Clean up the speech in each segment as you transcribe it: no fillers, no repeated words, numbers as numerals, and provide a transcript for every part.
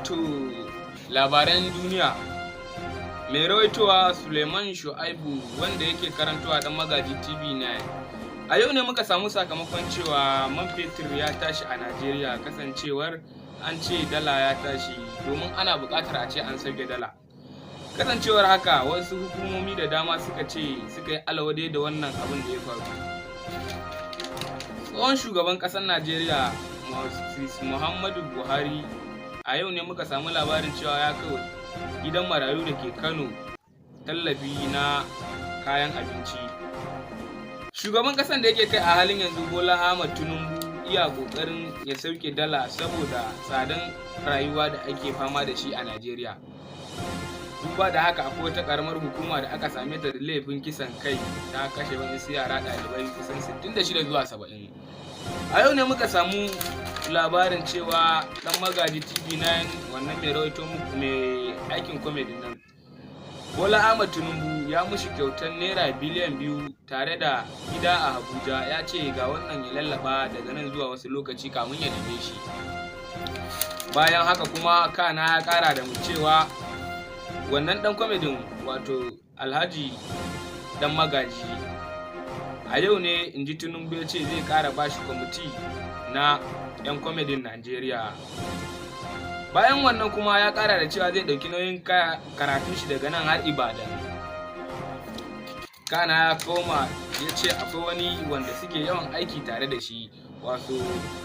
Wato labaran duniya, mai rawaitowa Suleiman Shu'aibu, wanda yake karantowa Dan Magaji TV 9. A yau ne muka samu sakamakon cewa man fetur ya tashi a Najeriya, kasancewar an ce dala ya tashi domin ana buƙatar a ce an sauke dala. Kasancewar haka, wasu hukumomi da dama suka ce suka yi alawadai da wannan abin da ya faru. Tsohon shugaban ƙasar Najeriya Muhammadu Buhari, a yau ne muka samu labarin cewa ya kai gidan marayu da ke Kano tallafi na kayan abinci. Shugaban ƙasar da yake kai a halin yanzu, Bola Ahmad Tinubu, iya ƙoƙarin ya sauke dala saboda tsadan rayuwa da ake fama da shi a Najeriya. Duba da haka, akwai wata ƙaramar hukuma da aka same ta da laifin kisan kai, ta kashe wasu yara ɗalibai kusan 66 zuwa 70. A yau ne muka samu labarin cewa Dan Magaji TV 9, wannan mai rawaito muku, mai aikin comedy nan, Bola Ahmad Tinubu ya mushi kyautar naira biliyan 2 tare da gida a Abuja. Ya ce ga wannan ya lallaba daga nan zuwa wasu lokaci kamun ya neme shi. Bayan haka kuma, kana ya kara da mu cewa wannan dan kwamedin, wato Alhaji Dan Magaji, a yau ne in ji Tinubu ya ce zai kara bashi kwamiti na 'yan kwamedin Najeriya. Bayan wannan kuma, ya kara da cewa zai ɗauki nauyin karatun shi daga nan har Ibadan. Kana ya koma ya ce akwai wani wanda suke yawan aiki tare da shi, wato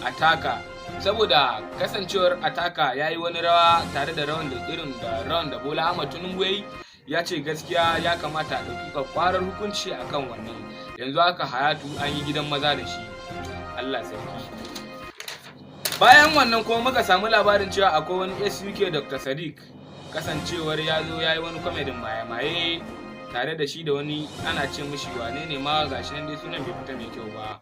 Ataka, saboda kasancewar Ataka ya yi wani rawa tare da rawan da irin da rawan da Bola Ahmad Tinubu ya yi, ya ce gaskiya ya kamata a ɗauki kwakwarar hukunci akan wannan. Yanzu haka Hayatu an yi gidan maza da shi. Allah sarki. Bayan wannan kuma, muka samu labarin cewa akwai wani SUK Dr. Sadiq, kasancewar ya zo ya yi wani kwamedin maye-maye tare da shi da wani ana ce mishi wane ne ma, gashi nan dai sunan bai fita mai kyau ba.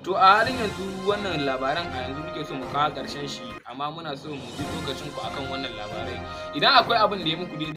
To, a halin yanzu wannan labaran a yanzu muke so mu kawo ƙarshen shi, amma muna so mu ji lokacin ku akan wannan labarai, idan akwai abin da ya muku daidai.